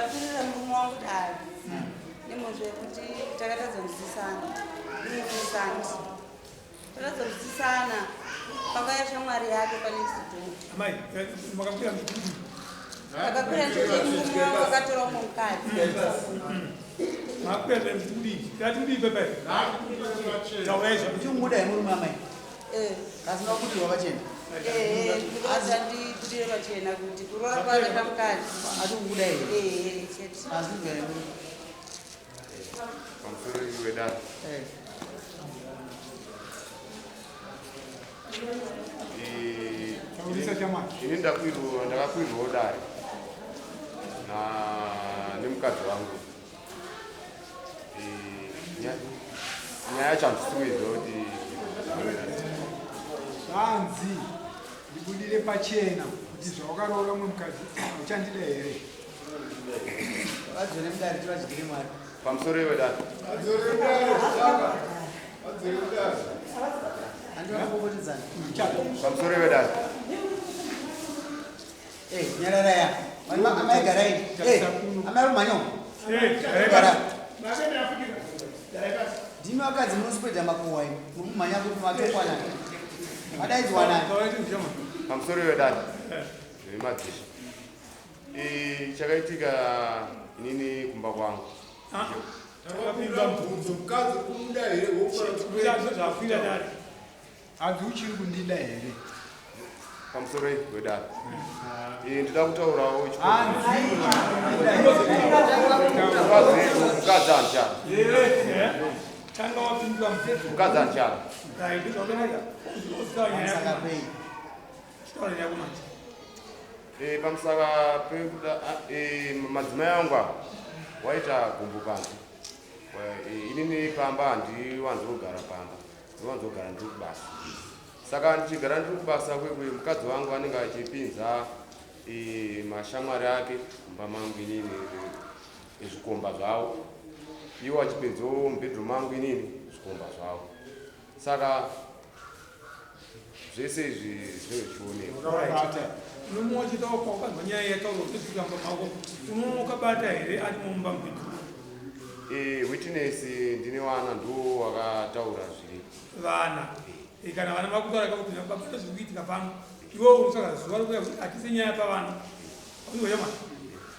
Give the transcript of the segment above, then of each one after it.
Ndakwirira murume wangu dare nemhosva yekuti takatadza kunzwisisana imumusandi takatadza kunzwisisana pakauya shamwari yake panext door. Amai, makakwira mudhuri. Takakwira ndichiti murume wangu akatora umwe mukadzi. Makwira mudhuri. Tati mudii pepe. Taurai zva. Uchimuda here murume amai? Eh. Kasina kubudirwa pachena. Eh, ndikuti andibudire pachena kuti kuroora kwakaita mukadzi. Ati kubuda here? Eh, chete. Asi kugara murume. Pamusoro wedare. Eh. Taurisa chamwari. Ini ndakwirwa ndakakwirwawo dare na nemukadzi wangu. Nyaya yacho handisi kuiziva kuti Zvanzi ndibudire pachena kuti zvawakaroora umwe mukadzi uchandida here? Vadzore mudare tivadyire mari. Pamusoro wedare. Vadzore mudare zvaka. Vadzore mudare. Handina kupopotedzana. Pamusoro wedare. Eh, nyarara ya. Amai garai. Eh, amai rumanyo. Eh, Gara. Ndimi vakadzi munospreada makuhwa imi. Muri kumhanya kuti matokwana. Madaidzwa nani? Pamusoro wedare. Nemadzishe. Chakaitika inini kumba kwangu. Takapinda mubvunzo mukadzi kumuda here wokufana Zvakwira dare. Hanzi uchiri kundida here? Pamusoro wedare. Ndida kutaurawo mukadzi andichada. Tanga wapindura mubvunzo. Mukadzi andichada. Dai ndozvakanaka. Usitaura nyaya Saka yako. pei. Chitaura nyaya yako manje. Pamusaka pekuda madzimai angu apa waita gumbo panze. Inini pamba handiwanzogara pamba. Ndiwanzogara ndiri kubasa. Saka ndichigara ndiri kubasa kwekwe mukadzi wangu anenge achipinza mashamwari ake mumba mangu inini zvikomba zvavo. Iwo achipinzawo mubedroom mangu inini zvikomba zvavo. Saka zvese izvi zvinenge zvichionekwa. Unomuwa uchitaura paukanzwa nyaya yataurwa kuti mumba mako. Unomuwa ukabata here ari mumba mubedroom? Witness ndine vana ndo wakataura zviripo. Vana. Kana vana vakutaura kuti baba zviri kuitika pano. Iwewe unotsvaga zuva rokuya kuti atise nyaya pavana. Unozwa mwana.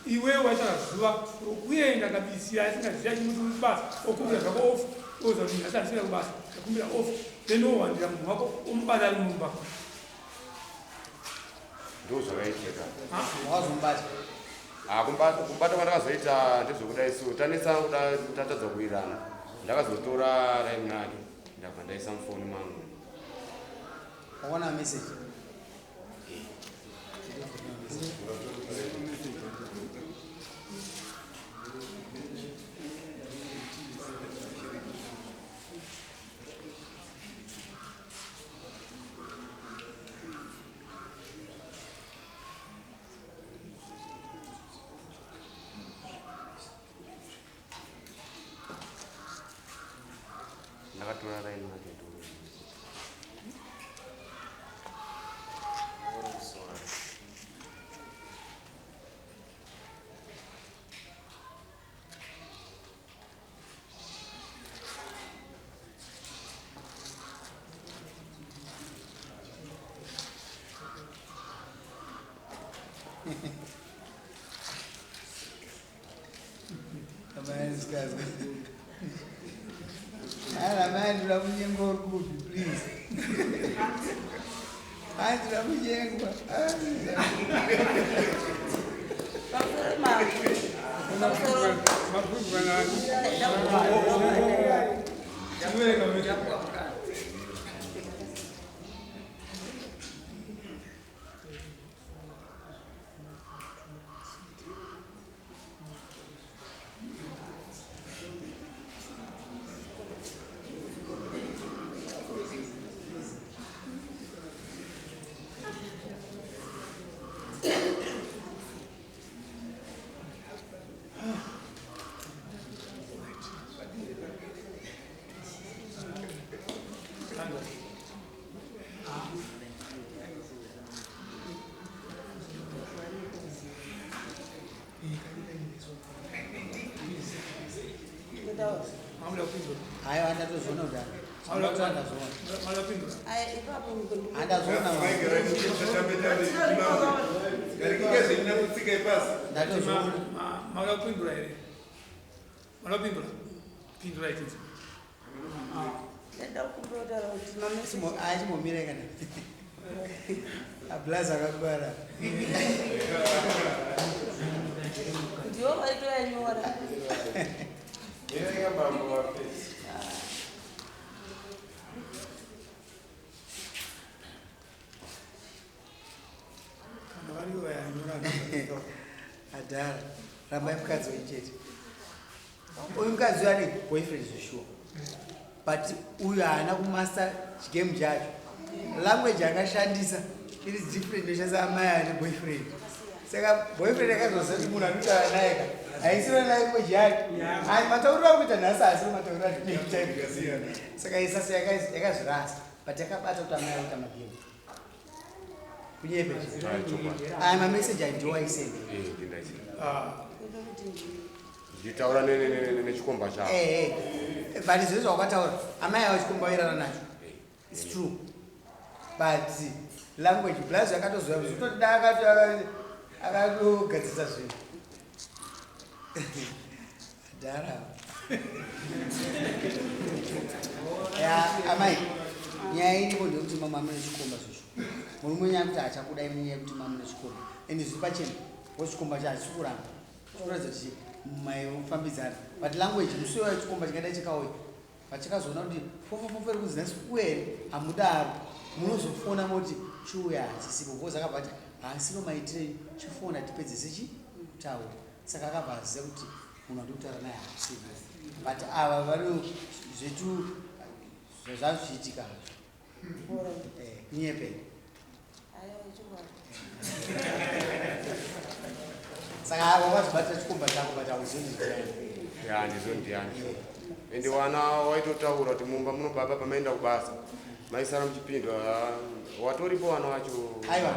Iwewe waitsvaga zuva rokuenda kabisira asingazivi achimuti kubasa okumbira zvako off. Oza kuti nhasi handisina kubasa ndakumbira off. Then wowandira munhu wako omubata ari mumba. Ndo zvakaitika. Wakazomubata. Kubata kwandakazoita ndezvekudai so tanetsana kuda tatadza kuwirana. Ndakazotora line rake ndabva ndaisa mufoni mangu. Waona message. Ndakatora line rake ndo. Amai ndinoda kunyengwa uri kupi please. Ai ndinoda kunyengwa. Pamusoro mako. Pamusoro. Mabvunzwa nani? Chivereka message. Aiwa, ndatozoona kudaro. Ndatozoona. Malapindura. Aya, ipapo Handazoona. Ndatozoona. Makapindura here? Malapindura. Pindura itinzi. Ndada kukumbira kutaura kuti mameseji Achimbomira kana. Ablaza akakubara. Ndiwo vaitoyanyora. Kana varivo vayanyora. Adhara. Rambai mukadzi wenyu chete. Uyu mukadzi uyu ane boyfriend zveshuwa. But uyu haana kumasta chigame chacho. Language akashandisa iri different inoshandisa amai ane boyfriend. Saka boyfriend akazoziva kuti munhu anotaura naye ka haisiro language yake. Hai, matauriro ari kuita nhasi haasiro matauriro atinoita. Saka isasa yakazvirasa but yakabata kuti amai akuita magame. Kunyepe. Aya mameseji andiwo aisenda. Eh, ndindaisenda. Ah, Kuda kuti Ndichitaura nechikomba chavo. Eh, eh. But zvese zvawakataura amai avo chikomba vairara nacho. It's true. But language plus akatozoya zvototi da akatogadzirisa zvinhu. Dhara. Ya amai, nyaya iripo ndeyekuti mama mune chikomba zvozvo. Murume nyaya yekuti hachakudai munyaya yekuti mama mune chikomba. Ende zviri pachena, wochikomba chacho hachisi kuramba. Chikuratidza kuti maifambidzana. But language musi uyo chikomba chingadai chakauya. Pachakazoona kuti fofofofo iri kunzi nhasi kuwere hamudaro. Munozofona moti chiuya hachisipo because akabva ati haasiro maitire enyu chifona tipedzese chi kutaura. Saka akabva aziva kuti munhu wandiri kutaura naye haasipo. But ava vari zvetu zvazvichiitika hazvo. Eh, kunyepera. Aiwa, ichokwadi. Saka ava wazvibatira chikomba chako but hauzivi kuti ndiani. Ya, ndizvo ndiani. Ende wana waitotaura kuti mumba muno baba pamaenda kubasa maisara muchipindwa, ah, watoripo wana wacho. Aiwa.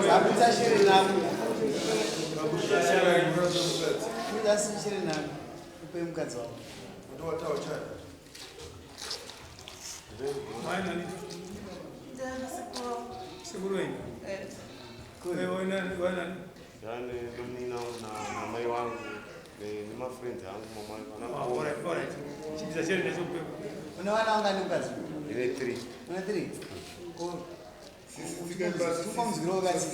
Zabudisa shere nako. Budisa shere nako. Upe mukadzi wako. Mai nani? Ndana sekuru. Sekuru wenyu. Eh. Eh, wainani, wainani? Ndane manina namai wangu nemafriends angu mamwe Ah, vana. all right, all right. Chibisa chere nacho upe. Une vana vangani mukadzi? Ndine 3. Une 3? Ko tupa muzwiro wakadzi.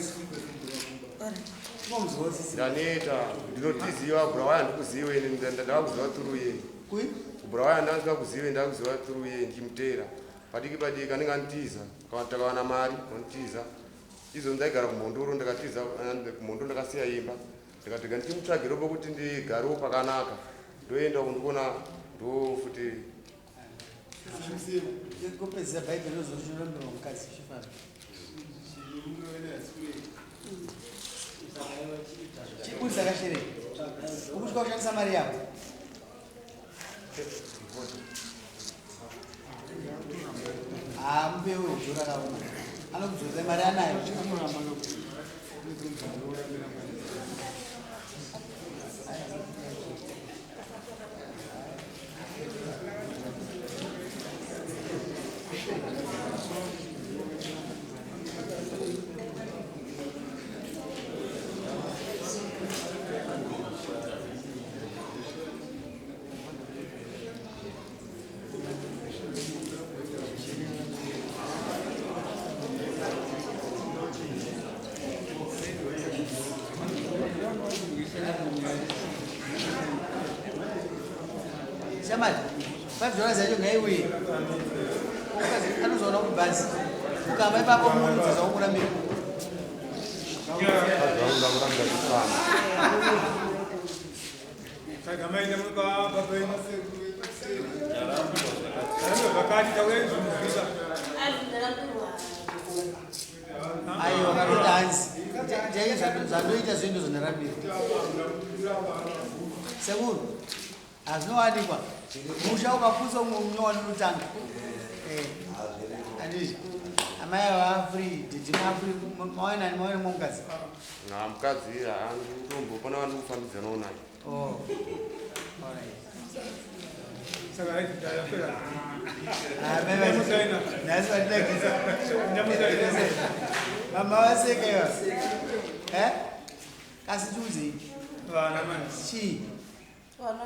Tupa muzwiro sisi. Ndaneta, ndinotiziva Bulawayo handikuzive ini, ndavakuziva through ye. Kui? Kubulawayo handandingakuzive, ndakuziva through ye ndichimutera. Padiki padiki anenge anitiza, kana takawana mari onitiza. Izvo ndaigara kuMhondoro, ndakatiza kuMhondoro, ndakasiya imba. Ndikati rega ndichimutsvagirewo pekuti ndigarewo pakanaka. Ndoenda kundikuona ndo futi. Kupedzisa Bhaibheri rozochirambirwa mukadzi chifana. Chibudisa kashere. Ukutya kushandisa mari yako. Ah, mupe uyo dzora kaona. Anokudzorera mari anayo. Shamari, $5 yacho ngaiuye. Anozoona kubhazi. Ukamba ipapo munhu zvakurambira. Ndakurambira kufamba. Saka maenda muno baba penyu. Ndarambirwa zvakati, tauya izvozvisa. Ndarambirwa. Aiwa, katoti hanzi. Ndei zvandoita zvinhu zvindarambira. Sekuru, hazvinowanikwa. Musha ukaputsa umwe munyowani unotanga. Eh. Andizvo. Amai ava free, didi mafree, mawana ni mawana mukadzi. Na mukadzi handitombo pana vandikufambidzanawo naye. Oh. All right. Saka right ndayapera. Ah, mai Ndamusaina. Nhasi vandinakisa. Ndamusaina. Mama vaseka iva. Eh? Kasi tiudzei. Vana manje. Chii? Vana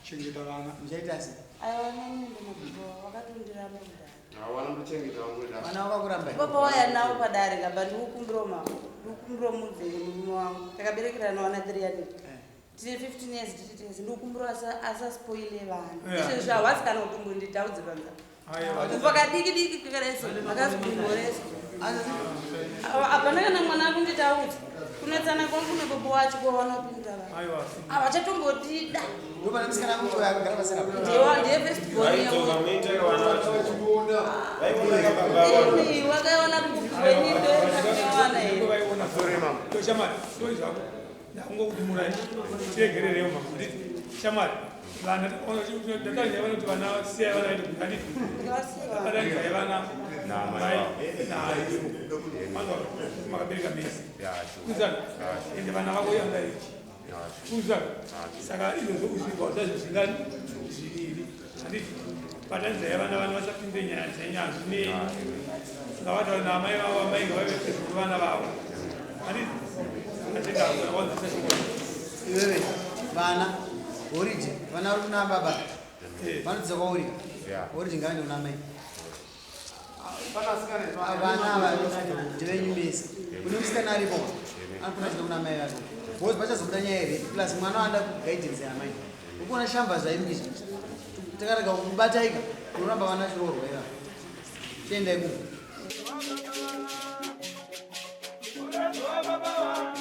Chengeta vana. Muchaita sei? aiwa nini ndinakubo wakatondiramba kudare. Hawana kuchengeta vangu da. Vana vakakuramba. Baba waya nawo padare ngaba ndikukumbirawo mama. Ndikukumbirawo mudze murume wangu. Takaberekerana wana 3 years. Tine 15 years tiri tese. Ndikukumbirawo asaspoile vana. Izvezvi hawasi kana kutombonditaudze panza. Aiwa. Kubva kadiki diki kakareso akazikumboresa. Hapana kana mwana akunditaudza. Kunetsana kwangu nebaba wacho kwavanopindura vanhu. Aiwa. Havachatombotida. Ndopane musikana kuti akagara pasina. Ndiwa ndiye first born yangu. Ini wakaona kweni ndoyakawana here. Vaiona. Sorry mama. To shamwari, sorry zvako. Ndakungokuti murai. Tiregererewo mama. Nditi shamwari. Vana ndataura vana kuti vana siyai vana vaende handiti. Batangidzai vana namai naivo. Vanhu makabereka mese. Kuzana. Ende vana vako yanga ichi. Kuzana. Saka izvozvo kuzvikwa zvazvo zvingani zviviri. Handiti batangidzai vana vana vasapinde nyaya dzenyanzvi nei. Ngavataure naamai vavo amai ngavave pedyo vana vavo. Handiti atenda wanzisa shoko. Iwewe vana oriji vana vari kuna baba vanodzidza kwauri Yeah. oriji ngavaende kuna mai. Pana asikana Vana ava ndevenyu mese. Kune musikana aripo anofana kuenda kuna mai vake. Because pachazobuda nyaya here plus mwana waada guidance yamai. Ukuona shamba zvairi kuita. Takarega kubataika unoramba vana chiroorwa ivava. Chiendai kumba. Baba,